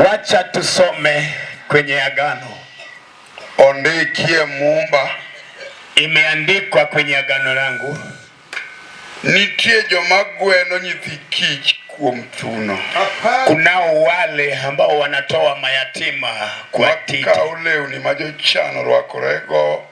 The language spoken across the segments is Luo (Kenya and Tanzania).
Wacha tusome kwenye Agano. Ondikie Mumba. Imeandikwa kwenye Agano langu. Nitie joma gweno nyithi kich kuom thuno. Kunao wale ambao wanatoa mayatima kwa titi. Makawo lewni ma jochan orwakorego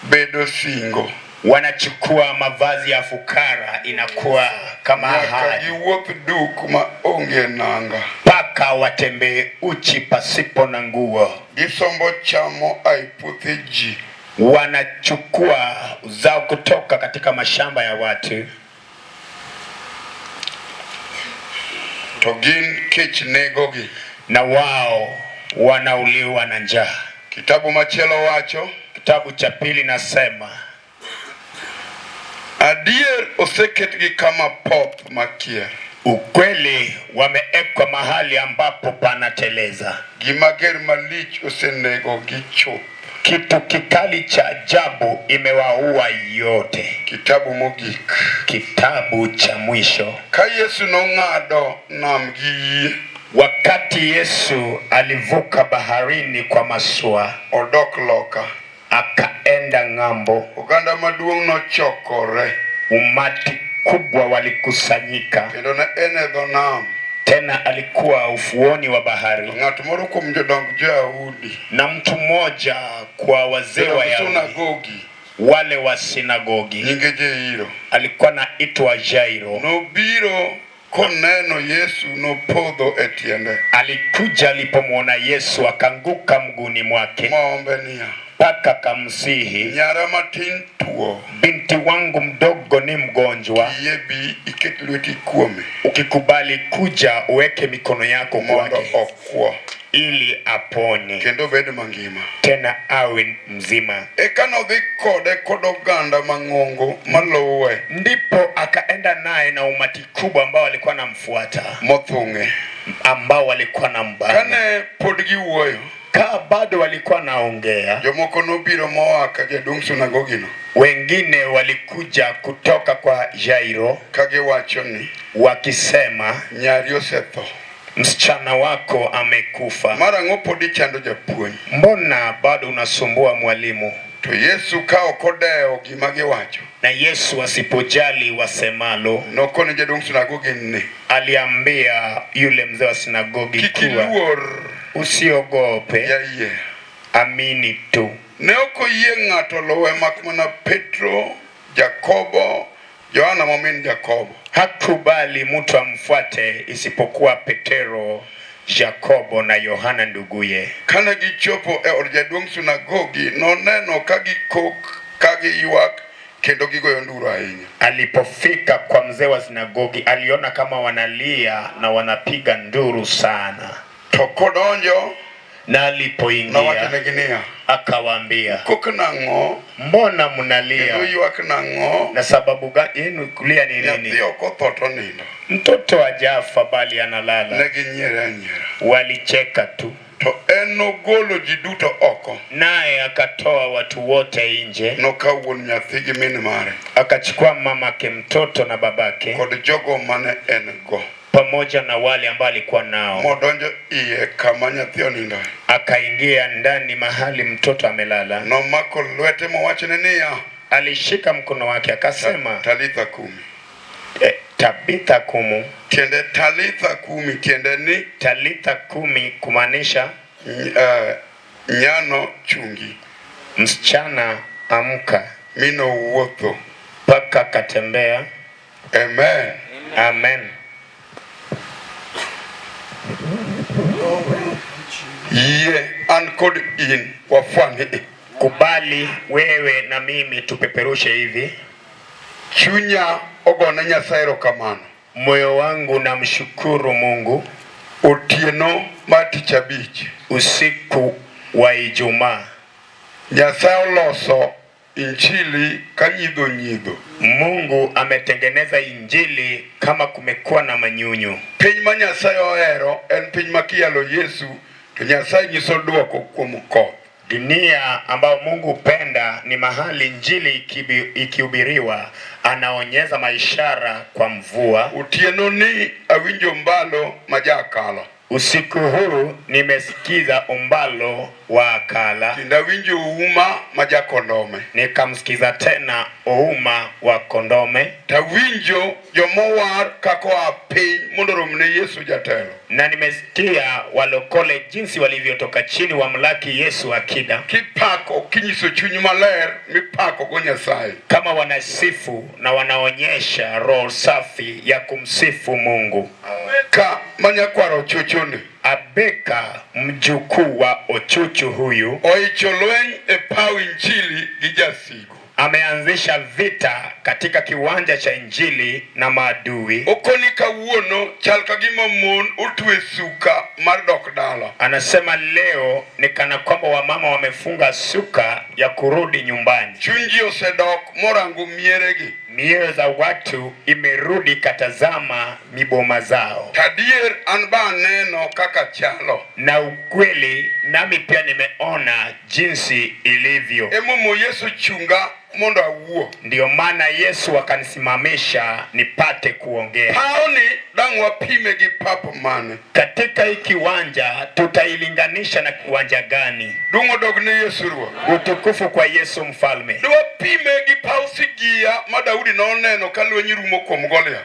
bedo singo. Wanachukua mavazi ya fukara inakuwa kama Nyaka ahadi, giwuoth duk ma onge nanga. mpaka watembee uchi pasipo na nguo. Gisombo cham moa e puothe ji. Wanachukua uzao kutoka katika mashamba ya watu, To gin kech negogi. Na wao wanauliwa na njaa. Kitabu machielo wacho, Kitabu cha pili nasema, adier oseketgi kama poth makier. Ukweli wamewekwa mahali ambapo panateleza. Gima ger malich osenegogi chuth. Kitu kikali cha ajabu imewaua yote. Kitabu mogik. Kitabu cha mwisho. Ka Yesu nong'ado nam gi yie, Wakati Yesu alivuka baharini kwa masua, odok loka. Akaenda ng'ambo, Oganda maduong' nochokore umati kubwa walikusanyika. Kendo ne en e dho nam. Tena alikuwa ufuoni wa bahari, Ng'at moro kuom jodong jo-Yahudi, na mtu mmoja kwa wazee wa jodong Yahudi, sunagogi, wale wa sinagogi, nyinge Jairo, alikuwa naitwa Jairo. Nobiro koneno Yesu nopodho e tiende Alikuja alipomwona Yesu akaanguka mguuni mwake, moombe niya, mpaka kamsihi, nyara matin tuo, binti wangu mdogo ni mgonjwa, yie bi iket lweti kuome ukikubali kuja uweke mikono yako mondo kwake okwo ili apone kendo obed mangima. tena awe mzima. Eka nodhi kode kod oganda mang'ongo maluwe Ndipo akaenda naye na umati kubwa ambao walikuwa namfuata, mothung'e. Ambao walikuwa na mbana. Kane pod giwuoyo, Kaa bado walikuwa naongea, jomoko nobiro moa ka jaduong' sunagogino wengine walikuja kutoka kwa Jairo kagiwacho ni wakisema, nyari osetho. Msichana wako amekufa, Mar ang'o pod ichando japuonj? Mbona bado unasumbua mwalimu? To Yesu ka ok odewo gima giwacho, Na Yesu asipojali wasemalo, nokone jaduong' sunagogi ni aliambia yule mzee wa sinagogi kik kuwa iluor usiogope, yayie. Amini tu. Ne ok oyie ng'ato luwe mak mana Petro, Jakobo, Yohana ma min Jakobo. Hakubali mtu amfuate isipokuwa Petero, Yakobo na Yohana nduguye. Kane gichopo e od jaduong' sunagogi, noneno ka gikok ka giywak kendo gigoyo nduru ahinya. Alipofika kwa mzee wa sinagogi, aliona kama wanalia na wanapiga nduru sana. To kodonjo, Na alipoingia nowachonegi niya, akawaambia, kok nang'o mbona kendo mnalia? ywak nang'o? Na sababu gani yenu kulia ni Nyathi nini? ok otho to nindo. Mtoto hajafa bali analala. Ne ginyiere anyiera. Walicheka tu. To en nogolo ji duto oko. Naye akatoa watu wote nje, Nokawo wuon nyathi gi min mare akachukua mamake mtoto na babake kod jogo mane en go pamoja na wale ambao alikuwa nao, modonjo iye kama nyathi onindoe. Akaingia ndani mahali mtoto amelala. Nomako lwete mowachone niya, Alishika mkono wake akasema, Talitha kumi. Tabitha kumu. Tiende talitha kumi tiende ni Talitha kumi kumaanisha nyano chungi. Msichana amka. Mino wuotho. Paka katembea. Amen. Amen. Yie an kod in wafwani. Kubali wewe na mimi tupeperushe hivi. Chunya ogone Nyasaye erokamano. Moyo wangu namshukuru Mungu. Otieno mar tich abich. Usiku wa Ijumaa. Nyasaye oloso injili ka nyidho nyidho. Mungu ametengeneza injili kama kumekuwa na manyunyu. Piny ma Nyasaye ohero en piny ma kiyalo Yesu to Nyasaye nyiso duoko kuom koth. Dunia ambayo Mungu hupenda ni mahali injili ikihubiriwa anaonyesha maishara kwa mvua. Otieno ni awinjo mbalo majakalo. Usiku huu nimesikiza umbalo wa Akala, Kendo awinjo Ouma ma jakondome. Nikamsikiza tena Ouma wa Kondome, Tawinjo jomowar kaka oa piny mondo orom ne Yesu jatelo. Na nimesikia walokole jinsi walivyotoka chini wamlaki Yesu akida, Kipako kinyiso chuny maler mipako go Nyasaye. Kama wanasifu na wanaonyesha roho safi ya kumsifu Mungu. Ka manyakwaro chochoni. Abeka mjukuu wa Ochuchu huyu Oicho lweny e paw injili gi jasigu. Ameanzisha vita katika kiwanja cha injili na maadui. Okoni kawuono chal ka gima mon otwe suka mar dok dala. Anasema leo ni kana kwamba wamama wamefunga suka ya kurudi nyumbani. Chuny ji osedok morango mieregi. Mioyo za watu imerudi katazama miboma zao. Tadier an ba aneno kaka chalo. Na ukweli nami pia nimeona jinsi ilivyo. Emomiyo Yesu chunga mondo awuo. Ndiyo maana Yesu akanisimamisha nipate kuongea. Pawni dang' wapime gi pap mane? Katika hii kiwanja tutailinganisha na kiwanja gani? Duong' odog ne Yesu Ruoth. Utukufu kwa Yesu Mfalme. Dwapime gi paw sigia ma Daudi noneno ka lweny rumo kuom Goliath.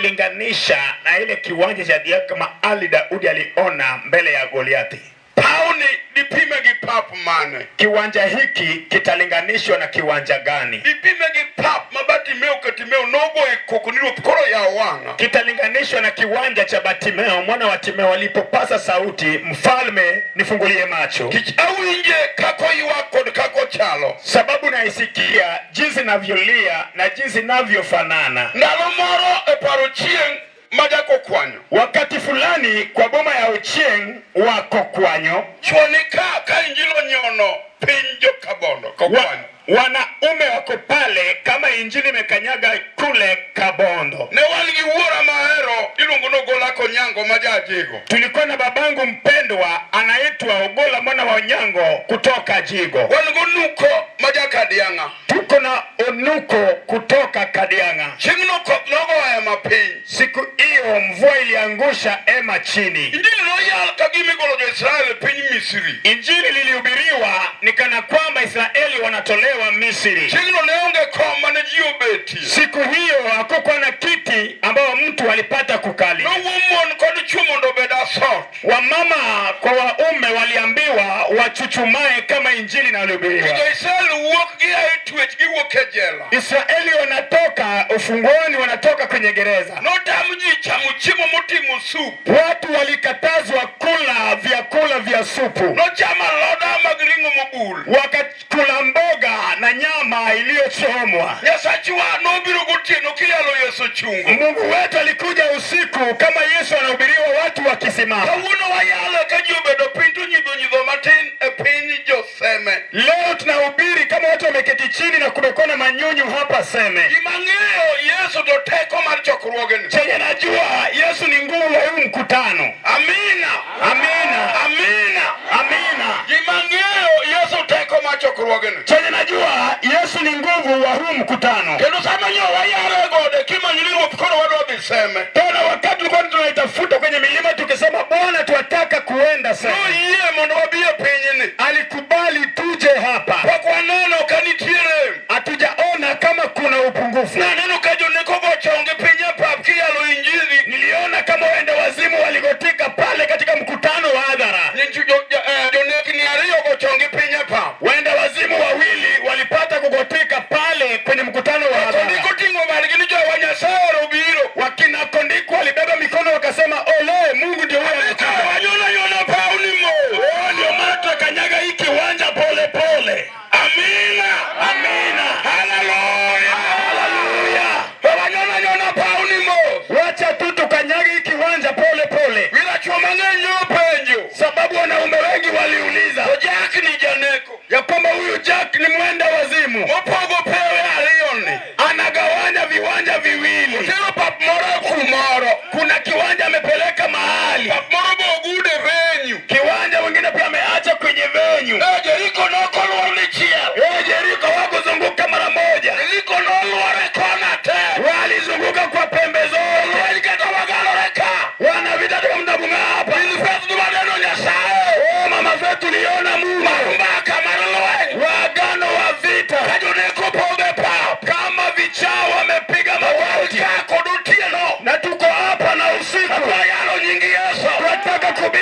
Tutailinganisha na ile kiwanja cha Dhiaka mahali Daudi aliona mbele ya Goliathi. Pawni dipime gi pap mane? Kiwanja hiki kitalinganishwa na kiwanja gani? Dipime gi pap ma Bartimeo Katimeo nogoye koko ni Ruoth koro yaw wang'a. Kitalinganishwa na kiwanja cha Bartimeo mwana wa Timeo alipopasa sauti, mfalme nifungulie macho. Kich awinje kako ywak kod kako chalo. Sababu naisikia jinsi navyolia na jinsi navyofanana. Ndalo moro e paro chieng' ma jakokwanyo. Wakati fulani kwa boma ya Ochieng wa Kokwanyo, Chwo ni ka ka injili onyono piny jo-Kabondo Kokwanyo. Wanaume wako pale kama injili imekanyaga kule Kabondo. Ne wan gi wuora mahero iluongo ni Ogola Konyango ma ja-Jigo. Tulikuwa na babangu mpendwa anaitwa Ogola mwana wa Onyango kutoka Jigo. Wan gonuko ma ja-Kadiang'a. Tuko na Onuko kutoka Kadiang'a. Chieng'no koth nogo hema piny. Siku hiyo mvua iliangusha hema chini. Injili noyal ka gima igolo jo-Israel e piny Misri. Injili lilihubiriwa ni kana kwamba Israeli wanatolewa Misri. Chieng'no ne onge kom mane ji obetie. Siku hiyo hakukuwa na kiti ambayo mtu alipata kukalia. Nowuo mon kod chwo mondo obed asot. Wamama kwa waume waliambiwa wachuchumae kama injili inahubiriwa. Jo-Israel wuok gia e twech giwuok e jela. Israeli wanatoka ufungoni, wanatoka kwenye gereza. Notam ji chamo chiemo motimo sup. Watu walikatazwa kula vyakula vya supu. Nochamo aloda mag ring'o mobul. Wakakula mboga na nyama iliyochomwa. Nyasachwa nobiro gotieno kiyalo Yesu chungo. Mungu wetu alikuja usiku kama Yesu anahubiriwa watu wakisimama. Kawuono wayalo ka ji obedo piny to nyidho nyidho matin e piny joseme. Leo tunahubiri kama watu wameketi chini na kumekuwa na manyunyu hapa Seme. Gima ng'eyo Yesu to teko mar chokruogeni. Chenye najua Yesu ni nguvu ya huu mkutano. Amina. Amina. Amina. Amina. Gima ng'eyo Yesu teko mar chokruogeni. Chenye najua Yesu ni nguvu wa huu mkutano. Kendo sama nyo wayalo e gode kimanyo ni Ruoth koro wadwa dhi Seme. Tena wakati tulikuwa tunaitafuta kwenye milima tukisema Bwana tuwataka kuenda Seme. Noyie mondo wabi e pinyni. Alikubali tuje hapa. Pok waneno ka nitie rem. Hatujaona kama kuna upungufu. Naneno ka joneko go chongi piny e pap kiyalo injili. Niliona kama waenda wazimu waligotika pale katika mkutano wa hadhara. Jonekni ariyo go chongi piny e pap. Waenda wazimu wawili walipata kugotika pale kwenye mkutano wa hadhara. Kondiko ting'o badgi ni jowa Nyasaye obiro. Wakina Kondiko walibeba mikono wakasema ole, Mungu ndio huyo anakuja. Wanyona nyona pauni mo. Oh, ndio maana tunakanyaga hii kiwanja.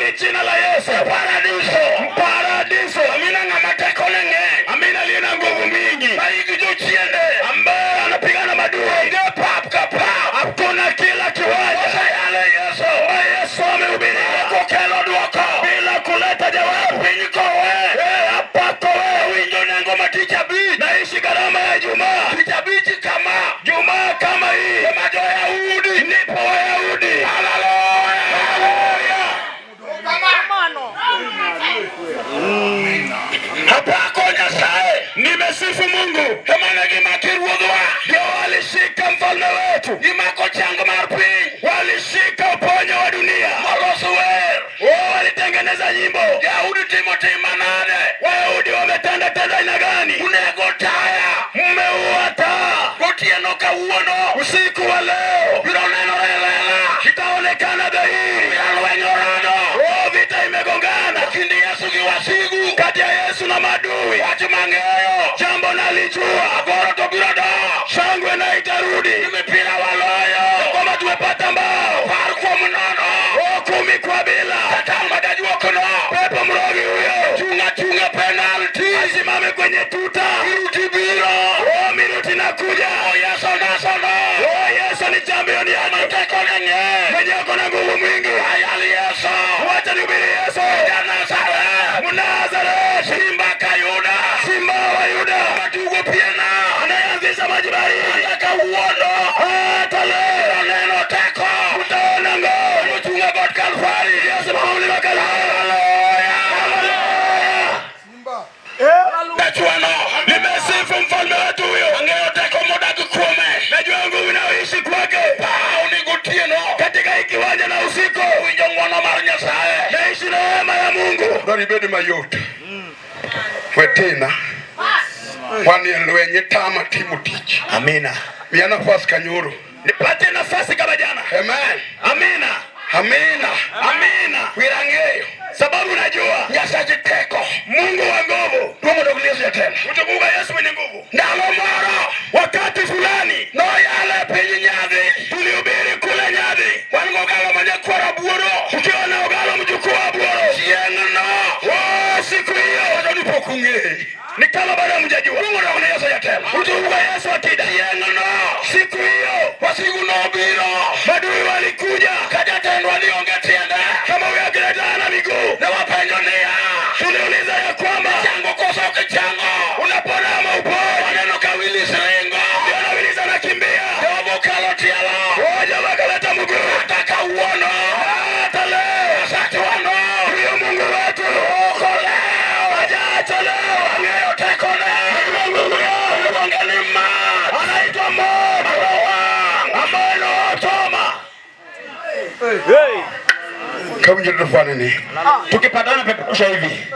Nahubiri jina la Yesu. Paradiso. Paradiso. Amina ng'ama tekone ng'eny. Amina aliye na nguvu mingi, Maigi jochiende. ambaye anapigana madui. Onge pap ka pap. Hakuna kila kiwanja. Oseyale Yesu. Ambaye Yesu amehubiria Kokelo duoko. bila kuleta jawabu. Piny kowe. Eh, hapa kowe. Winjo nengo ma tich abich. Naishi gharama ya Ijumaa. Tich abich kama. Jumaa kama hii Ema jo-Yahudi. ndipo Wayahudi. Haleluya. Haleluya. Apako Nyasaye. Nimesifu Mungu. Emane gimaki ruodhwa. Ndio walishika mfalme wetu, Gimako chang mar piny. walishika uponyo wa dunia, Moloso wer. wao walitengeneza nyimbo. Yahudi timo tim manade. Wayahudi wametenda tendo aina gani? Unego taya. Mmeua taa Gotieno kawuono. usiku wa leo, Biro nenore e lela. itaonekana dhahiri. Biro lweny orado. Oh, vita imegongana Kind Yesu gi wasigu. kati ya Yesu na madui. Wach mang'eyo. Jambo nalijua, Agoro to biro dok. shangwe na itarudi, Ni mipira waloyo. kwamba tumepata mbao Par kuom nono. oh, 10-0. Satan majajuokno. Pepo mrogi huyo Chung' achung'a penalty. asimame kwenye tuta. Miruti biro. Oh, miruti nakuja. Oh, Yesu nasono. Oh, Yesu ni champion yetu, Tekone ng'eny. mwenye ako na nguvu mwingi. Ayal Yesu. Wacha nihubiri Yesu Ja Nazareth. Mnazareti, Simba ka Yuda. simba wa Yuda, Matugo piena. anayeanzisha maji baridi. Kata kawuono. Hata leo Biro neno teko. utaona ngoo Ochung' e got Kalvari. iliyosimama mlima Kalvari. Haleluya. Haleluya. Dachuano. Nimesifu mfalme wetu huyo, Ang'eyo teko modak kuome. najua nguvu inayoishi kwake Paw ni gotieno. katika hii kiwanja na usiku. Winjo ng'wono mar Nyasaye. Naishi neema ya Mungu. Dwaro ibed mayot. Wetina. Wan e lweny itama timo tich. Amina. Miya nafas kanyoro. Nipate nafasi kama jana. Amen. Amina. Amina. Amina. Wir ang'eyo. Sababu najua Nyasaye teko. Mungu wa nguvu. Duong' mondo gi Yesu jatelo. Utukuka Yesu mwenye nguvu. Ndalo moro Wakati fulani noyalo e piny Nyadhi. tulihubiri kule Nyadhi, Wan gogalo ma nyakwar Abuoro. tukiwa na Ogalo mjukuu wa Abuoro. Chieng'no. Oh, siku hiyo Wacho ni pok ung'eye. ni kama bado hamjajua. Duong' mondo gi Yesu jatelo. Utukuka Yesu akida. Chieng'no. Siku hiyo Wasigu nobiro. madui walikuja Ka jatendwa ni onge tiende. kama huyo akileta na miguu. Ne wapenjo niya. Tuliuliza ya kwamba Chango koso ok ichango. unapona ama uponi? Waneno ka Willis ringo. Ndio Willis anakimbia. Jogo kalo tielo. Waja wakaleta mguu. Kata kawuono. Hata leo Nyasachwano. huyo Mungu wetu Ok olewo. hajaacha leo. Ang'eyo tekone. Mungu yao Iluonge ni mach. anaitwa moto Wang'. ambaye inawachoma. Kawinjo to fanani. Tukipatana peperusha hivi,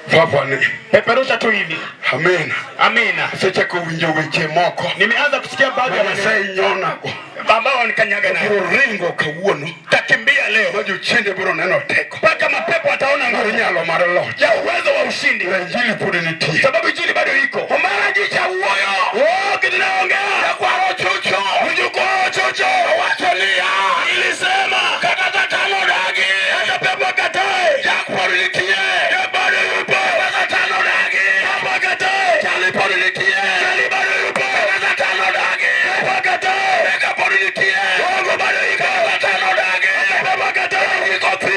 Fafani. peperusha tu hivi. Amen. Amina. Asechako winjo weche moko. Nimeanza kusikia baadhi ya maneno Nyasaye nyonago. ambao wanikanyaga nayo. Biro ringo kawuono. Takimbia leo Ma jochiende biro neno teko. mpaka mapepo ataona Mar nguvu nyalo mar loch. ya uwezo wa ushindi, Injili pod nitie. sababu injili bado iko. Omera ji cha wuoyo. Oh, kitu naongea Jakwaro chucho. mjukuu wa chocho Owacho niya. ilisema Kata Satan odagi. hata pepo akatae, Jack pod nitie. ya bado yupo. Kata Satan odagi. Pepo akatae, Chali pod nitie. Chali bado yupo. Kata Satan odagi. Pepo akatae, Beka pod nitie. Mungu bado iko. Kata Satan odagi. Pepo akatae, Iko pi.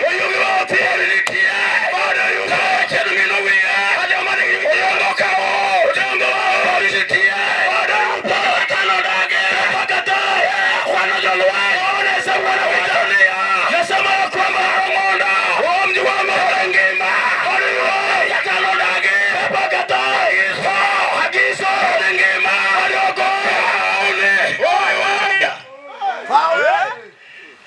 Oyugi wa Otieno Pod nitie. bado yupo. Kata chieng' mino wiya. Hata mane Oyongo kao. Odongo wao Pod nitie. bado yupo. Kata Satan odagi. Pepo akatae, Kwano jolweny. ona Esau wana vita. Owacho niya. Nasema ya kwamba Mondo. huo mji wangu Ngima. bado yupo. Satan odagi. Pepo akatae, Agiso. agizo Ngima. bado uko. Aone. Wai, wai.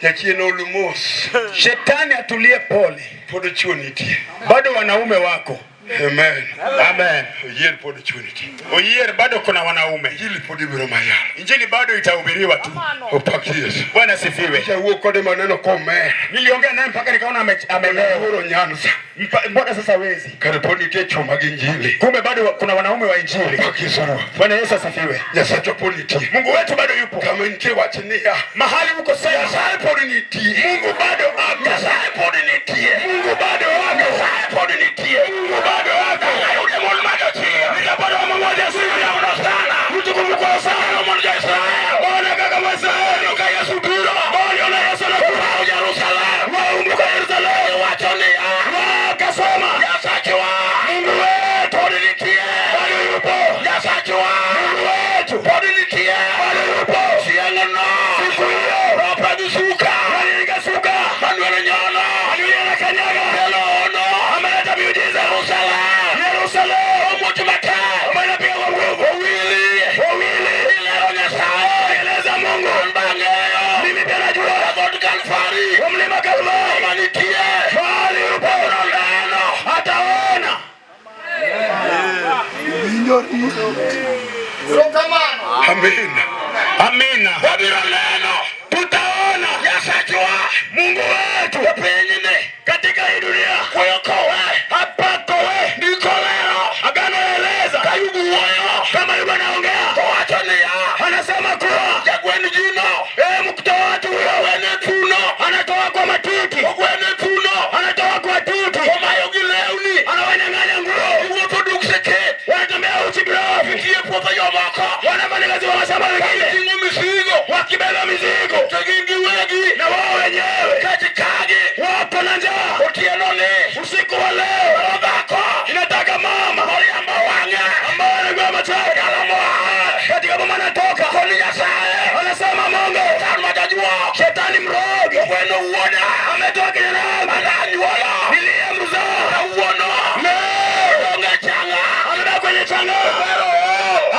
Jachien olu mos. Shetani atulie pole, Pod chwo nitie. bado wanaume wako. Amen. Amen. Oyier pod chwo nitie. Oyier, bado kuna wanaume. Injili pod ibiro mayalo. Injili bado itahubiriwa tu. Opak Yesu. Bwana sifiwe. Jawuo kode maneno komer. Niliongea naye mpaka nikaona amelewa. Oro Nyanza. Mbona sasa wezi? Kare pod nitie chwo mag injili. Kumbe bado kuna wanaume wa injili. Opak Yesu Ruoth. Bwana Yesu asifiwe. Nyasachwa pod nitie. Mungu wetu bado yupo. Kama nitie wach niya. Mahali uko sasa, Nyasaye pod nitie. Mungu bado ako. Nyasaye pod nitie. Amin. Amina. Wabiro neno. Tutaona Nyasachwa. Mungu wetu E pinyni. Katika hii dunia. Kuoyo kowe. Hapa kowe. Ndiko lero. Agano yaeleza. Ka Ayubu wuoyo. Kama Ayubu anaongea. Owacho niya. Anasema kuwa Jagwen ji no. Mkutoa watu huyo. Ogwene thuno. Anatoa kwa matiti. Ogwene thuno. Anatoa kwa tuti. Omayogi lewni. Anawanyang'anya nguo. Giwuotho duk seket. Wanatembea uchi bila Gitiyo e puothe jomoko. Wanafanya kazi wa mashamba wengine. Giting'o mizigo. Wakibeba mizigo. To gin giwegi. Na wao wenyewe. Kech kagi. Wapo na njaa. Otieno ni. Usiku wa leo. Dwaro dhako. Inataka mama Moriambo wang'e. ambaye anakuwa macho Dala moae. katika boma anatoka. Koni Nyasaye. Anasema Mungu, Satan ma jajuok. Shetani mrogi Ogweno wuoda. Ametoa kijana wangu Mananyuolo. Niliyemzaa Kawuono. Leo Onge changa. Amebeba kwenye changa.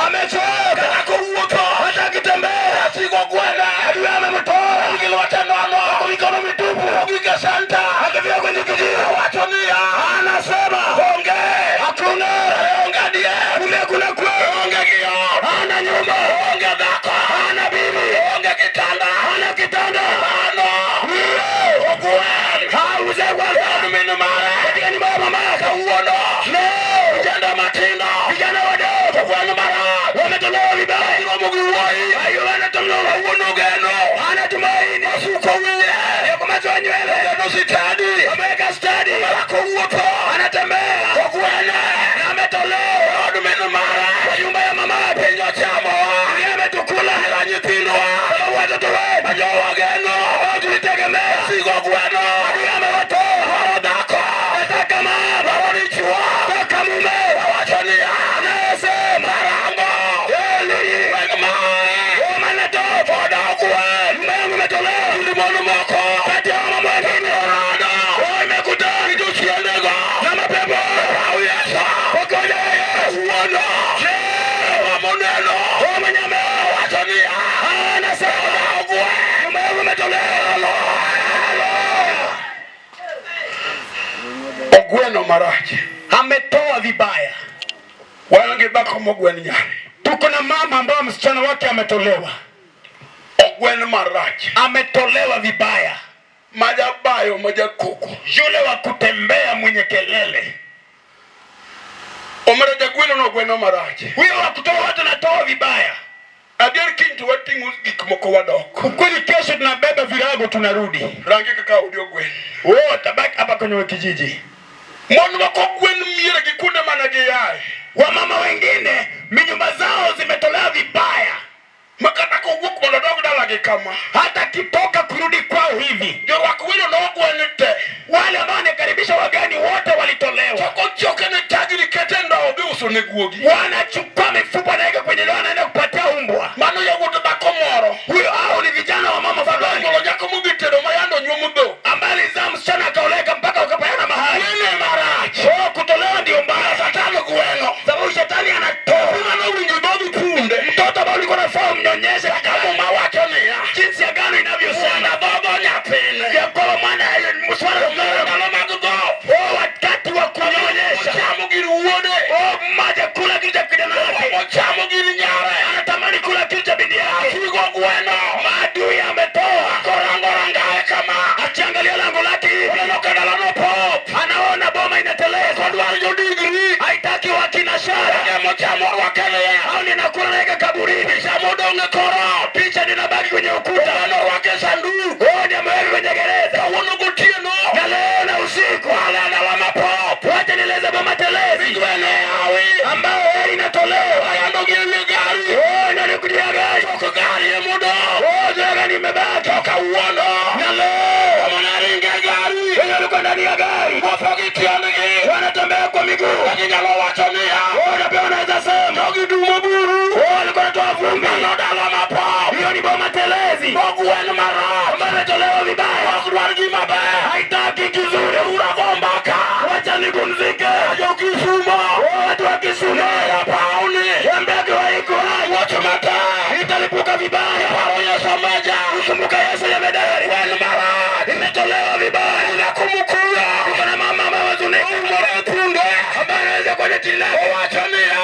Amechoka. Kata kowuotho. Hata akitembea. Asigo gwene. Adui amemtoa. Gi lwete nono. Kwa mikono mitupu. Ogik e senta. Akifika kwenye kijiji. Owacho niya. Anasema Onge. Hakuna. Onge adier. Kule kuna kweli. Onge gi ot. Hana nyumba. Onge dhako. Hana bibi. Onge kitanda. Hana kitanda. Mano. Ndio. Ogwen. Hauze kwanza. Od min mare. Katika nyumba ya mama yake. Kawuono. Leo. Vijana matindo. Vijana wadogo. Ogwen marach. Wametolewa vibaya. Giromo gi wuoyi. Hayo wanatolewa. Kawuono geno. Hana tumaini. Osuko wiye. Yuko macho ya nywele. Ogeno sitadi. Ameweka stadi. Marako wuotho. Anatembea. Ogwene. Na ametolewa. Od min mare. Kwa nyumba ya mama yake. Piny ochamowa. Dunia imetukula. Ila nyithindwa. Sababu watoto wetu. Majowa geno. Ambao tulitegemea. Sigo gweno. Adui amewatoa. Dwaro dhako. Nataka mama. Dwaro dichuo. Nataka mume. Owacho niya. Anayesema. Marango. Eli. Weg mae. Boma inatoka. Oda ogwen. Nyumba yangu imetolewa. Kind mon moko. Kati ya mama wengine. Orado. Wao imekutana. Gi jochiendego. Na mapepo. Raw Yesu. Wakoja Yesu. Wuono. Leo. Moneno. Wao mwenye ameoa. Owacho niya. Anasema. Oda ogwen. Nyumba yangu imetolewa. Ogweno marach. Ametoa vibaya. Wan gi dhako mogwen nyare. Tuko na mama ambayo msichana wake ametolewa. Ogwen marach. Ametolewa vibaya. Majabayo majakoko. Yule wa kutembea mwenye kelele. Omera jagweno no ogweno marach. Huyo wa kutoa watu anatoa vibaya. Adier kiny to wating'o gik moko wadok. Ukweli kesho tunabeba virago tunarudi. Rangi kaka odi ogwen. Wewe utabaki hapa kwenye kijiji. Mon moko gwen miere gi kuonde mana giaye. Wamama wengine minyumba zao zimetolewa vibaya. Ma kata kowuok mondo odog dalagi kama. Hata kitoka kurudi kwao hivi. Jorwak welo nogwen te. Wale ambao wanakaribisha wageni wote walitolewa. To kochoke ne tagni kete ndowo dhi uso ne guogi. Wanachukua mifupa naweka kwenye ndoo anaenda kupatia umbwa. Mano yawuot dhako moro. Huyo hao ni vijana wa mama fulani Onyuolo nyako modhi tedo ma yande onyuomo dhok. ambaye alizaa msichana akaoleka mpaka wakapeana mahali. Nene marach. Oh, kutolewa ndio mbaya. Satan ogweno. Sababu shetani anatoa. Mano owinjo dhogi punde. Mtoto ambao ulikuwa unafaa umnyonyeshe Kaka muma wacho niya. jinsi agano inavyosema Mwana dhodho nyathine. ya kwamba mwana mswala Ndalo mag dhoth. oh, wakati wa kunyonyesha Ochamo gir wuode. oh, mmoja kula kitu cha kijana wake Ochamo gir nyare. anatamani kula kitu cha bindi yake. Sigo gweno. Maadui ametoa Korango rangae kama. akiangalia lango lake hivi Oneno ka dalano pop. anaona boma inateleza, Odwaro jodigri. haitaki wakina shara Emo chamo orwake au ninakula naweka kaburini, Picha modong' e kor ot. picha ninabaki kwenye ukuta, Ogweno orwake e sanduk. oh, ni ameweka kwenye gereza Kawuono gotieno. na leo na usiku Wala dala mapop. wacha nieleze boma telezi Gweno yawi. ambayo heri inatolewa Ayando gin e gari. oh, inanikujia gari Tok gari emodong'. oh, gari nimebaki To kawuono. na leo Kama naringo e gari. wenye walikuwa ndani ya gari Wuotho gi tiendgi. wanatembea kwa miguu Ginyalo wacho niya. oh, na pia wanaweza sema To gidumo buru. oh, walikuwa wanatoa vumbi. Mano dala mapop. Hiyo ni boma telezi Ogwen marach. ambayo imetolewa vibaya, Ok dwar gima ber. haitaki kizuri. Ura go mbaka. Wacha nipumzike. Jo Kisumo. Oh, watu wa Kisumu Pauni. wambeke waiko Wuoch matek. italipuka vibaya. Paro Yesu meja. Kumbuka Yesu jemedari Gwen marach. imetolewa vibaya. Inakumukula. Tuko na mama ambaye amehuzunika, Umore punde. ambaye anaweza kwenye tili lake Owacho niya.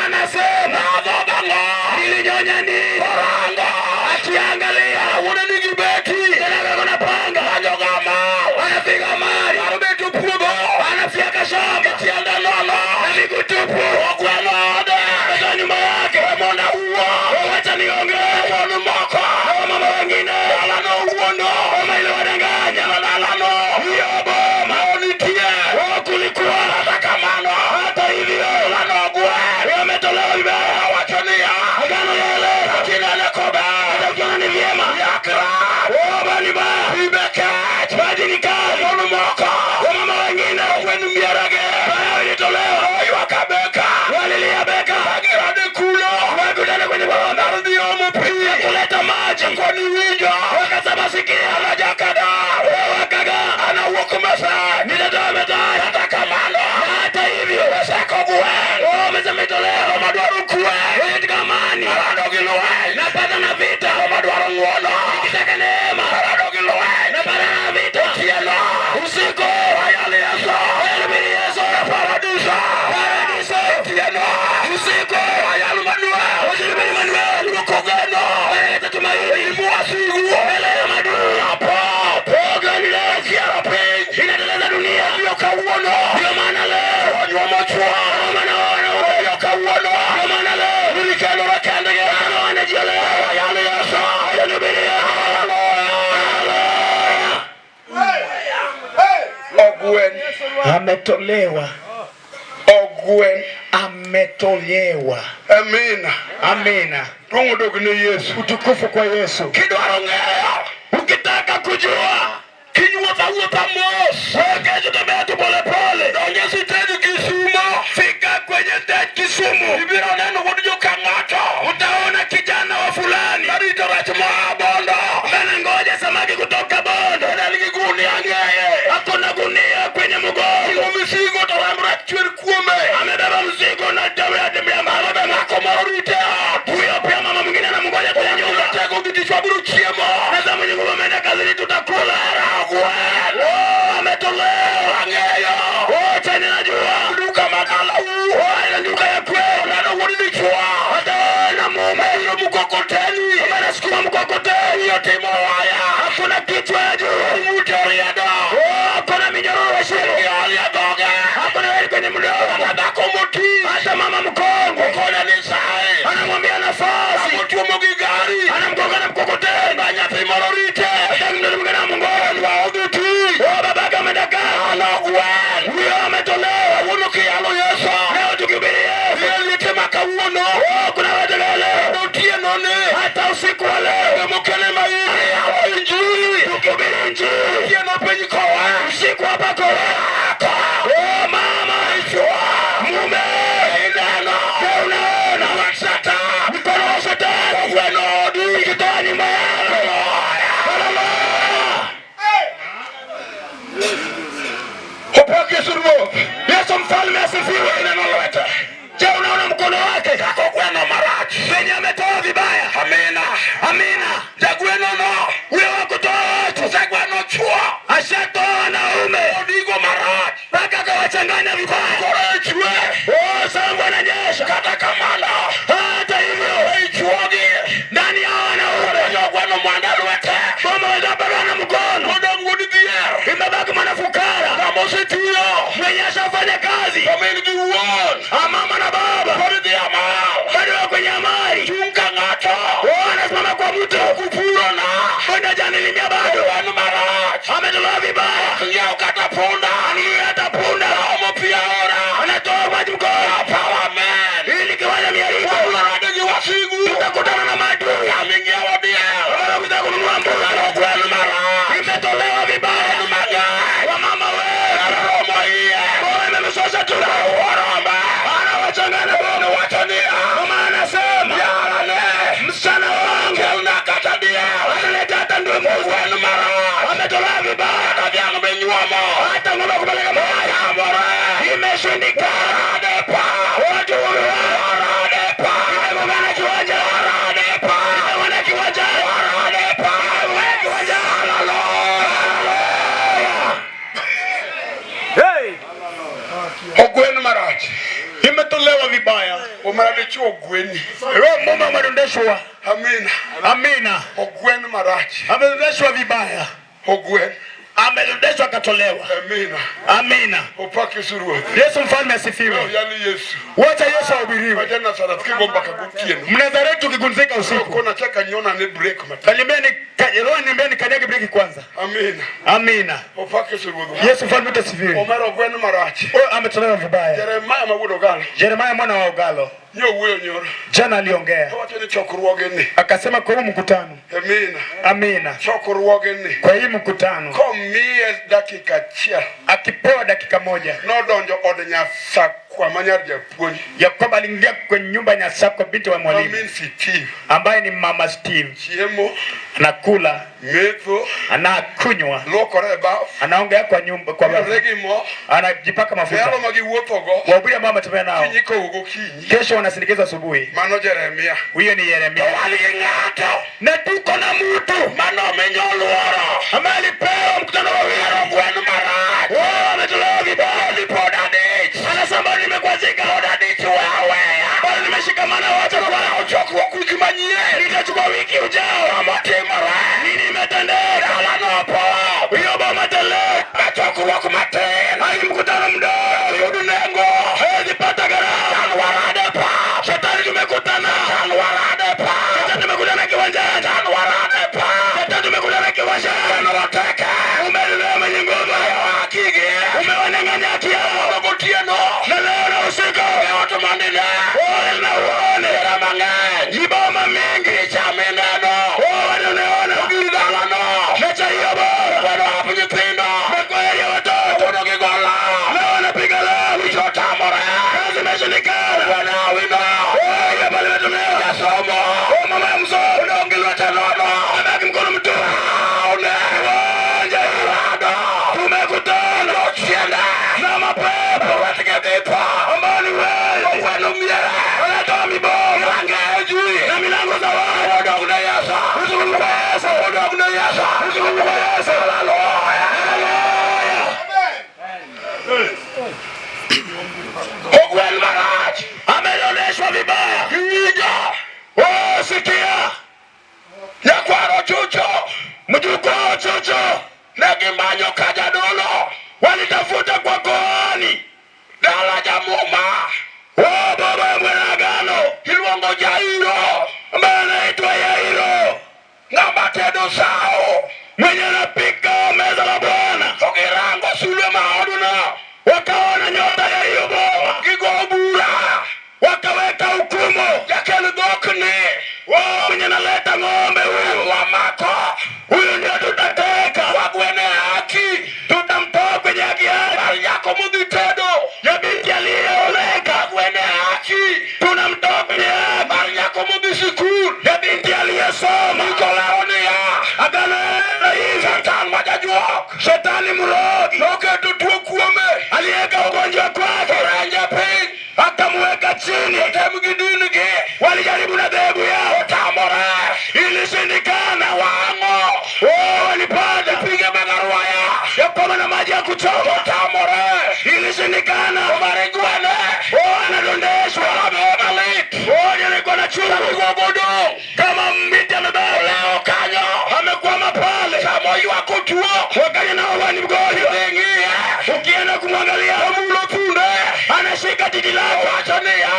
anasema Nadhodho ang'o? nilinyonya Mfanya nini? Orango. Akiangalia Wuone nigi beti. tena kuna panga, Manyo ga mal. anapiga mali, Dwaro beto puodho. anafyeka shamba Tiende nono. na miguu tupu. Ogweno ode. Kutoka nyumba yake, Mondo awuo. wacha niongee Mon moko. na wamama wengine, Dalano wuondo. boma iliwadanganya, Dalano. hiyo boma Nitie. wao kulikuwa Kata kamano. hata hivyo Dalano ogwen. wametolewa vibaya. Awacho niya. Agano yale Kinene kober. hata ukiona ni vyema, Yak rach. boma ni baya, Pi be kech. maji ni kali. Mon moko. Wamama wengine Ogwen mieregi. baya ilitolewa, Oywak abeka. walilia beka, Girade kulo. wakutana kwenye boma Mar dhi omo pi. kuleta maji, Koni winjo. wakasema sikia, An ajakada. wakaga An awuok Masai. nitatoa metari. Kata kamano. Na hata hivyo Oseko gwen. wamesema itolewa, Joma dwaro kwe. katika amani Arado gi lweny. napata na vita, Joma dwaro ng'uono. nikitaka neema Arado gi lweny. napata na vita Otieno. usiku. Ayal Yesu. Hubiri Yesu Paradiso. paradiso Otieno. usiku. Ayal Manuel. Usihubiri Manuel, Luoko geno. analeta tumaini Mwasigu. mbele ya maadui. Apop. Oga ni leo Kiero piny. inateleza dunia. Omiyo kawuono. Ndio maana leo Onyuomo chwo. Ndio maana wanaume, Omiyo kawuono. ndio maana leo Gikelore kendgi. kama wanajiolea Ayal Yesu. Hubiri Yesu. Ogwen. Ametolewa, Ogwen. ametolewa. Amina. Amina. Duong' odog ne Yesu. Utukufu kwa Yesu. Kidwaro ng'eyo. Ukitaka kujua Kiwuotho awuotha mos. kesho, tembea tu polepole, Donj e sitej Kisumo. fika kwenye stage Kisumu, Ibiro neno wuod joka ng'ato. Utaona kijana wa fulani Marito rech moa Bondo. anangoja samaki kutoka Bondo, En gi gunia ng'eye. ako na gunia kwenye mgongo, Ting'o misigo to remb rech chwer kuome. Amebeba mzigo na damu ya damu ya mama. Be ng'ako moro rite ot. Huyo pia mama mwingine anamngoja kwenye nyumba. Tego gi tich wabiro chiemo. Sasa mwenye nguvu ameenda kazini, tutakula. Ogwen. Oh, ametolewa. Ang'eyo. Oh, chenye najua. Duka madalau. Oh, ile duka ya kweli. Oneno wuod dichuo. Hataona mume. Biro mkokoteni. Anasukuma mkokoteni. Iyo timo waya. Hakuna kichwa ya juu. Ng'ute oriedo. Oh, hakuna minyororo ya shingo. Giol e dhoge. Hakuna heri kwenye mdomo. Kata dhako moti. Hata mama mkongwe Okone ni sae. Anamwambia nafasi, Otuomo gi gari. Anamgonga na mkokoteni. Ba nyathi moro rite. Hata mtoto mwingine anamngoja. Wa odhi tich. Oh, babake ameenda kazi. An ogwen. Huyo ametolewa. Kawuono kiyalo Yesu. Leo tukihubiri Yesu. Liete ma kawuono. Oh, kuna watu leo Otieno ni. Hata usiku wa leo Mokele ma iyalo injili. Tukihubiri Injili. Otieno piny kowa. Usiku hapa kowa. Oh, mama mume, Ineno. Je, unaona Lwet Satan. Mkono wa shetani Ogweno odi. Ikitoa nyumba yako. Haleluya! Opak Yesu Ruoth. Yesu mfalme asifiwe. Ineno lwete. Je, unaona mkono wake Kaka ogweno marach. Venye ametoa vibaya? Amina. Amina. Jagweno no. Huyo wa kutoa watu Osegweno chuo. Ashatoa wanaume Odigo marach. Mpaka akawachanganya vibaya. Koro e chwe. Oh, sasa mvua inanyesha. Kata kamano. Hata hivyo Ei chuogi. Ndani ya wanaume Ogweno mwanda lwete. boma wezapelwa na mkono, Odong' wuod dhier. Imebaki mwanafukara Ng'ama osetiyo. Mwenye ashafanya kazi, To min gi wuon. Amama na baba Pod dhi amal. Bado wako kwenye amali. Chung' ka ng'ato. Oh, anasimama kwa mtu Kupuro na. Kwenda janilimia bado Ogwen marach. Ametolewa vibaya. Ng'iew kata punda. Anunue hata punda. Omo pi aora. Anatoa maji mkono. Power man. Ili kiwanja miariko. Wabiro gi wasigu. Tutakutana na maadui. Kama ing'iewo diel. Kama ukitaka kununua mbuzi. Ogwen marach. Imetolewa vibaya. Mang'eny. Wamama wewe. Romo iye. Bora imemsosha tu. Orombe. Anawachanganya Wuon wacho niya. Mama anasema. Yarane. Msichana wangu. Kelna kata diel. Analeta hata ndio mbuzi. Ogwen marach. Ametolewa vibaya. Kata dhiang' be nyuomo. Hata ng'ombe kupeleka mahali. Tamore. Imeshindikana. Adepa. Watu Adepa. Imegongana kiwanja. Adepa. Imegongana kiwanja. Adepa. Imegongana kiwanja. Ogwen marach. Imetolewa. Ametolewa vibaya. Omera dichuo ogweni. Wewe mume umedondeshwa. Amina. Amina. Ogwen marach. Amedondeshwa vibaya. Ogwen. Amedondeshwa akatolewa. Amina. Amina. Opak Yesu Ruoth. Yesu mfalme asifiwe. Yali Yesu. Wacha Yesu ahubiriwe. Wacha Nazareth kigo mbaka gotieno. Mnazareti ukigunzika usiku. Kona chaka nyona ne break matin. Kaniambia ni Roho niambia nikanyage breki kwanza. Amina. Amina. Opak Yesu Ruoth. Yesu mfalme wetu asifiwe. Omera ogwen marach. Huyo ametolewa vibaya. Jeremaya ma wuod Ogalo. Jeremaya mwana wa Ogalo Nyowuoyo nyoro. jana aliongea Owacho ni chokruoge ni. akasema, kwa huu mkutano, Amina. amina, Chokruoge ni. kwa hii mkutano Komiye dakika achiel. akipewa dakika moja Nodonjo od Nyasakwa ma nyar japuonj. ya kwamba aliingia kwenye nyumba ya Nyasakwa binti wa mwalimu Mamin Steve. ambaye ni mama Steve, Chiemo, anakula metho, anakunywa, luokore e baf, anaongea kwa nyumba kwa bafu, wirore gi mo, anajipaka mafuta. yalo ma giwuothogo, Wahubiri ambao wametembea nao kinyi kowo gokinyi. kesho wanasindikizwa asubuhi. Mano Jeremia. Huyo ni Yeremia. Wan gi ng'ato Na tuko na mtu manomiyo luoro. ambaye alipewa mkutano wa Omera ogwen marach. wao, ametolewa vibaya. Pod adich. Anasema nimekwazika, Pod adich weya aweya. bado nimeshikamana, wacha Bwana chokruok wiki manyien. nitachukua wiki ujao. Ang'o timore? Nini imetendeka? Dala nopo. Hiyo boma teleka. Chokruok matin. Hai mkutano mdogo Yud nengo. hawezi pata gharama. Chan warade pap. Shetani tumekutana, Chan warade pap. shetani tumekutana kiwanjani, Chan warade pap. shetani tumekutana kiwanjani. Chan wateke. Umelelewa mwenye nguvu, Hakigi. umewanyang'anya haki yao, Gotieno. na leo na usiku E ot mondo ine. wewe na uone Hera mang'eny. jiboma mingi Picha mineno. wewe unaona Ogir dalano. mecha hiyo bora Gweno hap nyithindo. na kweli ya watoto Wuono gi go law. leo wanapiga lao, Wicho otamore. kazi imeshindikana. Gweno awino. Wewe hapa limetolewa. Jasomo. Wewe mama ya mzee Odong' gi lwete nono. amebaki mkono mtupu. Aone. Kiwanja Rado. tumekutana Ochiende. na mapepo Owetgi dhi tho. ambao ni wezi Ogweno miere. wanatoa mibomu Rangeji. na milango za watu. Odong' ne Yesu. Utukufu kwa Yesu. Odong' ne Yesu. Utukufu kwa Yesu. Haleluya. Ogwen marach. Ameoneshwa vibaya. Iwinjo. Oh, sikia Nyakwaro chucho. mjukuu Chucho Ne gimanyo ka jadolo. walitafuta kwa koani. Dala jamuma. Oh, baba ya mwana agano Iluongo Jairo. ambaye anaitwa Yairo Ng'ama tedo sawo. mwenye anapika meza la Bwana, To girango sulwe ma odno. wakaona nyota ya hiyo boma, Gigo bura. wakaweka hukumu. Jakel dhokni. Wao mwenye analeta ng'ombe huyu, Wamako. huyu ndio tutateka, Wagwene haki. tutamtoa kwenye haki yake Mar nyako modhi tedo. ya binti aliyeoleka, Wagwene haki. tunamtoa kwenye haki Mar nyako modhi sikul. ya binti aliyesoma. Nikolao niya. Agano la hivi, Satan ma jajuok. shetani mrogi Noketo tuo kuome. aliweka ugonjwa kwake, Orenje piny. akamweka chini. Otem gi din gi. Walijaribu na dhehebu yao, Otamore. ilishindikana. Wang'o. Oh, walipanda Pige mag arwaya. ya kwamba na maji ya kuchoma, Otamore. ilishindikana. Omar gwene. Oh, anadondeshwa. Amewe malit. Oh, alikuwa na chungu Gogo dong. kama mbiti amebeba, Oleo kanyo. amekwama pale. Samo ywak otuo. Wakati nao ni mgonjwa, Dhi ng'iye. ukienda kumwangalia Omulo thunde. anashika titi lako, Owacho niya.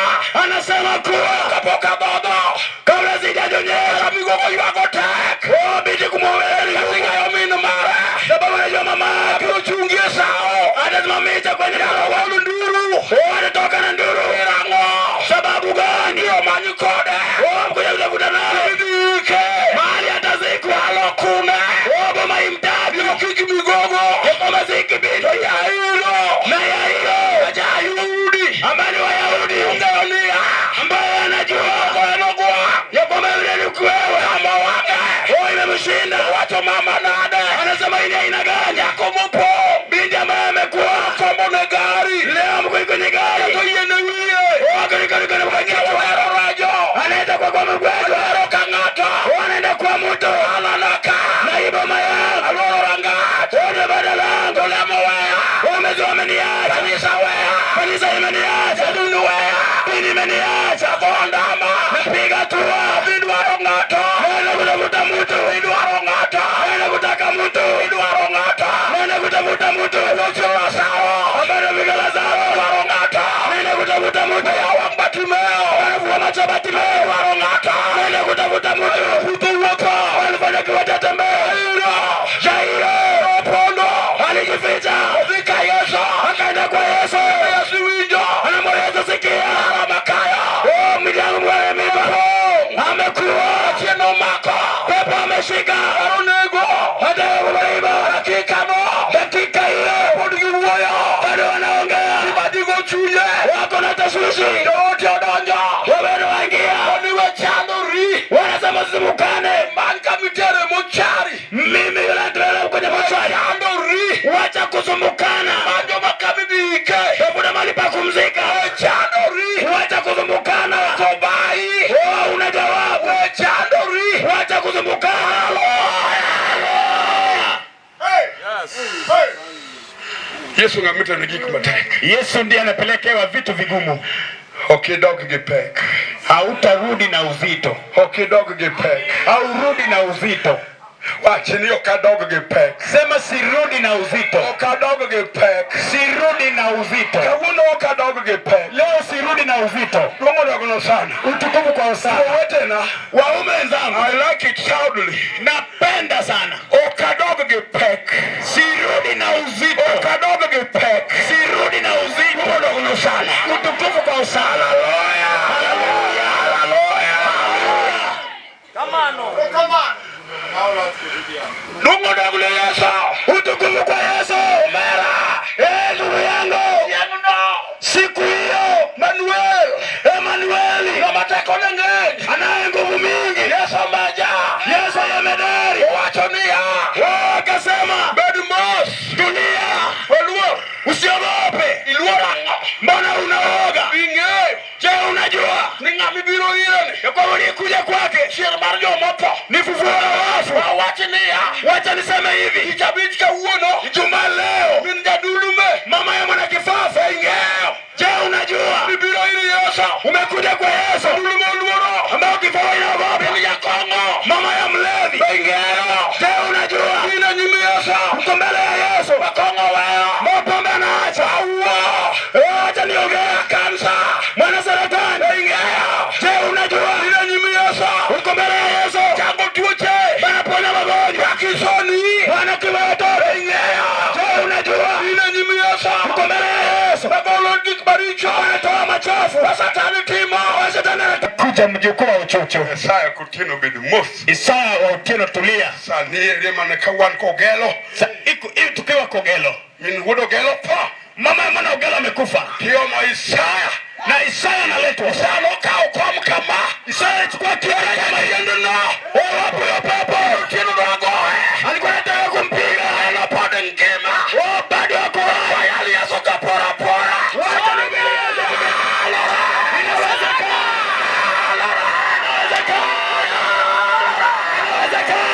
anasema kuwa Kapok adhodho. kabla sijajonyesha Kata migogo ywago tek. oh, binti kumwombea Kasingayo min mare. sababu anajua mama yake Abiro chungi e sawo. atasimamisha kwenye Nyalo gol nduru. oh, atatoka na nduru. Irang'o. Sababu gani? Yo many kode. Oh, mkuja kutafuta naye Idhi ike. mahali atazikwa. Lalo kune. Oh, boma imtaki Kik migogo. kama zikibiti Jairo. na Yairo Jayahudi. ambaye ni Wayahudi Ong'eyo niya. ambaye anajua Gweno gwang'. ya kwamba yule ni wewe Samo wang'e. oh, imemshinda. Owacho mama nade. Anasema hii ni aina gani? Nyako mopong'. Binti ambaye amekuwa Kombo ne gari. leo mko kwenye gari To yie ne wiye. oh, kwenye kichwa Ohero rajo. anaenda kwa mgonjwa Ohero ka ng'ato. oh, anaenda kwa mtu Alanaka. na hii boma yangu Aluoro rangach. oh, ndio badala yangu Olemo weya. wamezi wameniacha Kanisa weya. kanisa imeniacha Jadolo weya. Tumaini imeniacha. Gondama. Napiga hatua. Idwaro ng'ato. Nenda kutafuta mtu. Idwaro ng'ato. Nenda kutaka mtu. Idwaro ng'ato. Nenda kutafuta mtu. Locho Lazaro. Ambaye Lazaro. Idwaro ng'ato. Nenda kutafuta mtu. Yawa Bartimeo. Alifua macho Bartimeo. Idwaro ng'ato. Nenda kutafuta mtu. Mtu wote. Alifanya kiwete atembee. Jairo. Jairo. Opondo. Alijificha. Fika Yesu. Akaenda kwa Yesu. Yesu winjo. Anamwambia Yesu sikia. Makaya. Oh, miliangu mwana mimba. Amekuwa chieno mako. Pepo ameshika. Aronego. Hata kubaiba. Dakika no. Dakika hiyo. Pod giwuoyo. Bado wanaongea. Ibadigo chunye. Wako na tashwishi. Wote odonjo. Wewe waingia. Oniwe chandori. Wanasema simukane. Manka mitere mochari. Mimi yule ndele kwenye mochari. Chandori. Wacha kusumbukana. Manjo makabidike. Tafuta mahali pa kumzika. Chandori. Wacha kusumbukana. Kobai. Oh, una jawabu. Chandori. Wacha kusumbukana. Yesu ng'amita ni gik matek. Yesu ndiye anapelekewa vitu vigumu. Ok idog gi pek. Hautarudi na uzito. Ok idog gi pek. Haurudi na uzito. Wach ni ok adog gi pek. Sema sirudi na uzito. Ok adog gi pek. Sirudi na uzito. Kawuono ok adog gi pek. Leo sirudi na uzito. Duong' odogno sana. Utukufu kwa Hosana. Owetena, Waume wenzangu, I like it loudly. napenda sana. Ok adog gi pek. Sirudi na uzito. Ok adog gi pek. Sirudi na uzito. Duong' odogno sana. Utukufu kwa Hosana. Haleluya. Haleluya. Duong' odogno Yesu. Utukufu kwa Yesu. Omera. Eh, ndugu yangu. Siku hiyo Manuel. Emanueli Ng'ama tekone ng'eny. anaye nguvu mingi. Yesu meja. Yesu yemedari. Owacho niya. Wao akasema, Bed mos. tulia, Oluor. usiogope. Iluor ang'o? Mbona unaoga? Ing'eyo Je, unajua ni ng'ama ibiro ire ni. ya kwamba uliyekuja kwake Chier mar jomotho. ni fufuo la wafu? Awach niya. Wacha niseme hivi, Tich abich kawuono. Ijumaa leo Min jadulume. mama ya mwana kifafa Ing'eyo. Je, unajua Ibiro ir Yesu. umekuja kwa Yesu Jadulume oluoro. ambao kifafa inaogopa, Min jakong'o. mama ya mlevi? Ing'eyo. Je, unajua In e nyim Yesu. mko mbele ya Yesu, Makong'o weyo. mapombe anaacha. Awuo. Eh, Acha niongee. Kansa. Mwana saratani. Ing'eyo. Je, unajua In e nyim Yesu. uko mbele ya Yesu, Chango tuoche. anaponya magonjwa, Parkinsoni. Bwana kiwete. Ing'eyo. Je, unajua In e nyim Yesu. uko mbele ya Yesu, Magolo gik maricho. anatoa machafu Ma Satan timo. Wa shetani Kuja mjukuu wa uchuchu. Isaya Otieno bed mos. Isaya wa Otieno, tulia. Sani ere mana ka wan kogelo. Sa, iku, iku, tukiwa Kogelo, Min wuod Ogelo tho. mama ya mwana Ogelo amekufa Tiomo Isaya. na Isaya analetwa. Isaya nokawo kom kama. Isaya alichukua kioo kama Yendo no. Oh, wapi huyo pepo? Otieno dwa goye. Alikuwa anataka kumpiga. Neno pod ngima. Oh, bado ako hai. Wayal Yesu ka pora pora. Wacha nihubiri Yesu. Inawezekana. Inawezekana. Inawezekana.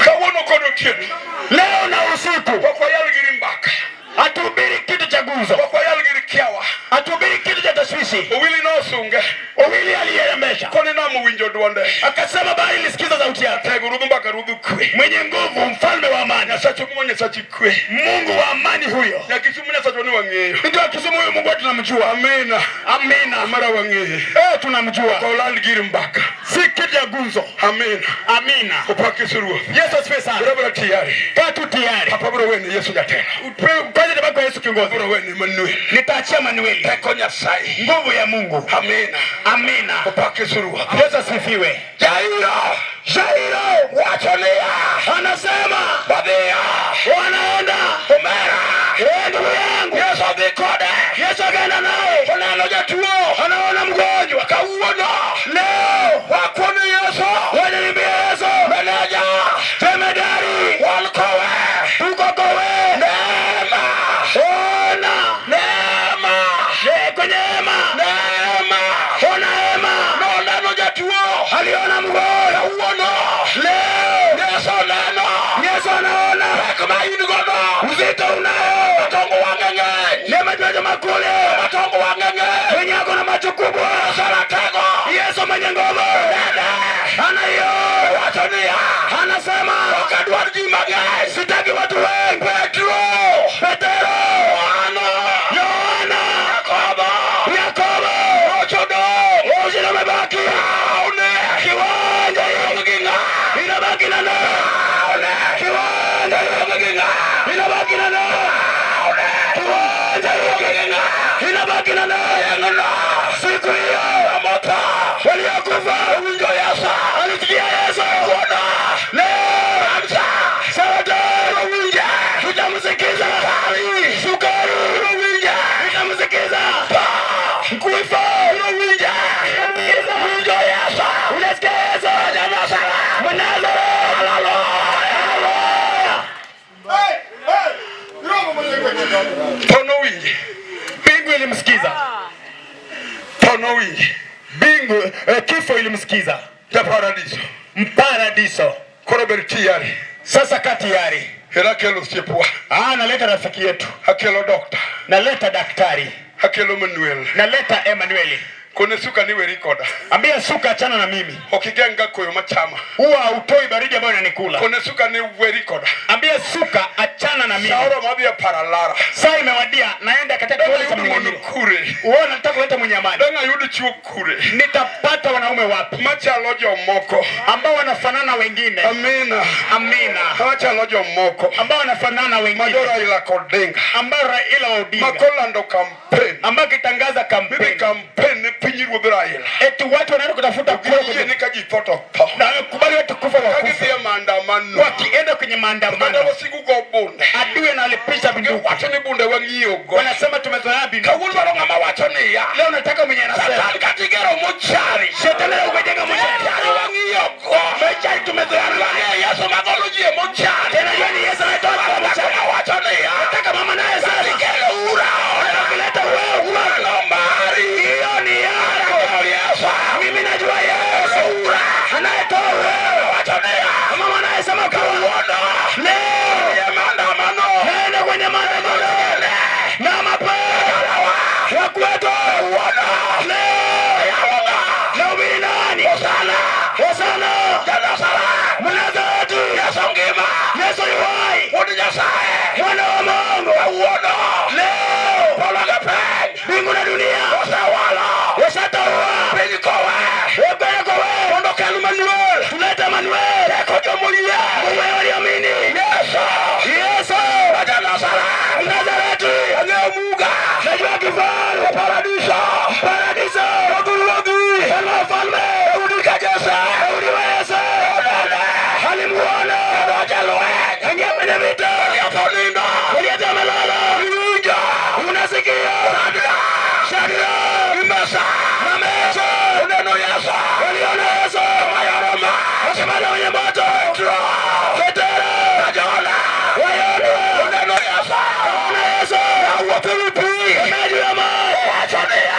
Kawuono kod otieno. Leo na usiku Pok wayal giri mbaka. Hatuhubiri kitu cha guzo, Pok wayal giri kiawa. hatuhubiri kitu cha tashwishi. Owili nosunge. Owili alieremesha Koni nam owinjo duonde. akasema, bahari ilisikiza sauti yake. Tego ruodh mbaka ruodh kwe. Mwenye nguvu, mfalme wa amani, Nyasacho mo Nyasachi kwe. Mungu wa amani huyo. Nyakisumu Nyasachwa ni wang'eyo. Ndio Kisumu, huyo Mungu wetu tunamjua. Amina. Amina. Mara wang'eye. Eh, tunamjua, Oland gir mbaka. si kitu cha gunzo. Amina. Amina. Opak Yesu Ruoth. Yesu asifiwe sana. Biro tiyari. Kaa tu tayari. Papa biro wene Yesu jatelo. Kwanza nitabaki kwa Yesu kiongozi. Biro wene Emmanuel. Nitaachia Manueli, Teko Nyasaye. nguvu ya Mungu. Amina. Amina. Opak Yesu Ruoth. Yesu asifiwe. Jairo. Jairo Wacho niya. anasema Wadhiyo. wanaenda. Omera. Eh, ndugu yangu, Yesu dhi kode. Yesu akaenda naye, Oneno jatuo. anaona mgonjwa. Kawuono. Leo Wakuono Yesu. wananiambia Yesu, Meneja. jemedari, Wan kowe. tuko kowe, Neema. ona Neema. Eh, kwenye hema, Neema. ona hema, Noneno jatuo. aliona mgonjwa. Kawuono. Leo Vita unayo. Matongo wang'eng'eny. Nemajaja makule. Matongo wang'eng'eny. Mwenye ako na macho kubwa. Saratego. Yesu mwenye nguvu. Ana hiyo. Wacho niya. Anasema. Ok adwar ji mang'eny. Sitaki watu wengi. Petro. Petero. Yohana. Yohana. Yakobo. Yakobo. Ochodong. Ocho amebaki. Aone. Kiwanja inabaki inabaki na nani? Kiwanja inabaki na nani? Kiwanja inabaki na nani? Siku hiyo waliokufa walisikia Yesu. Leo sawa tutamsikiza. Sukari tutamsikiza. Kufa unasikia Yesu. Mnazareti. Tho nowinje. Mbingu ilimsikiza. Tho nowinje. Mbingu kifo ilimsikiza. Ja paradiso. Mparadiso. Koro bed tayari. Sasa kaa tayari. Era akelo osiepwa. Ah, naleta rafiki yetu. Akelo dokta. Naleta daktari. Akelo Manuel. Naleta Emanueli. Kone suka ni weri koda. Ambia suka, achana na mimi. Ok igeng' ga koyo machama. Huwa hautoi baridi ambayo inanikula. Kone suka ni weri koda. Ambia suka, achana na mimi. Sa oromo adhi e paralara. Saa imewadia, naenda katika Dang' kiwanja cha ayud mon mnyang'anyiro. kure. Wewe unataka kuleta mwenye amani. Dang' ayud chuo kure. Nitapata wanaume wapi Machalo jomoko. ambao wanafanana wengine? Amina. Amina. Machalo jomoko. Ambao wanafanana Ma wengine, jo Raila Odinga. ambao Raila Odinga, Makolando campaign. ambao akitangaza Midhi kampeni campaign ne pinyruodh Raila. eti watu wanaenda kutafuta kura Giyie kwenye ni ka ji tho to tho. na kubali watu kufa Ka wakufa, gidhi e maandamano. wakienda kwenye Kata maandamano, wasigu go bunde. adui analipisha bunduki, Giwacho ni bunde wang'iyogo. wanasema tumezoea bunduki. Kawuono dwaro ng'ama wacho niya. Leo nataka mwenye anasema Satan kata igero mochari. shetani leo umejenga Mochari mwenye wang'iyogo. mechari, tumezoea Wang'eyo Yesu magolo ji e mochari. tena. Jua ni Yesu anayetoa kwa mchari. Ng'ama wacho niya. Nataka mama naye Satan sasa ikelo ura. Anakileta wewe Mano mari. hiyo ni yako. Yesu. Mimi najua Yesu anayetoa wewe. Wacho niya. Mama anayesema Kawuono. leo E maandamano. naenda kwenye maandamano na mapema wakwetu leo nahubiri nani? Hosana. Hosana Janasara. Mnazareti, Yesu ngima. Yesu yu hai, Wuod Nyasaye. mwana wa Mungu. Kawuono. Leo Polo gi piny. mbingu na dunia Osewalo. washatawala. Piny kowe. Wekwenda kwa wewe Mondo okel Manuel. tulete Emanuel, Teko jomoyie. Mungu walioamini Yesu. Yesu Ma Janasara. Mnazareti. Ang'eyo Muga. Najua kifaru Paradiso. paradiso, Ruodhi. mfalme wa falme, Daudi ka Jesse. Daudi wa Yese Onene. alimuona, Odonjo e lweny. ingia kwenye vita, Olietho nindo. Goliathi amelala, Iwinjo. unasikia Shadrach. Shadrach Gi Meshach. na Meshach Oneno Yesu. waliona Yesu Mayoro mach. wasimama kwenye moto, Petro. Petero Na Johana. Wayona Oneno Yesu. ona Yesu Awuotho ewi pi. tembea juu ya maji, Owacho niya.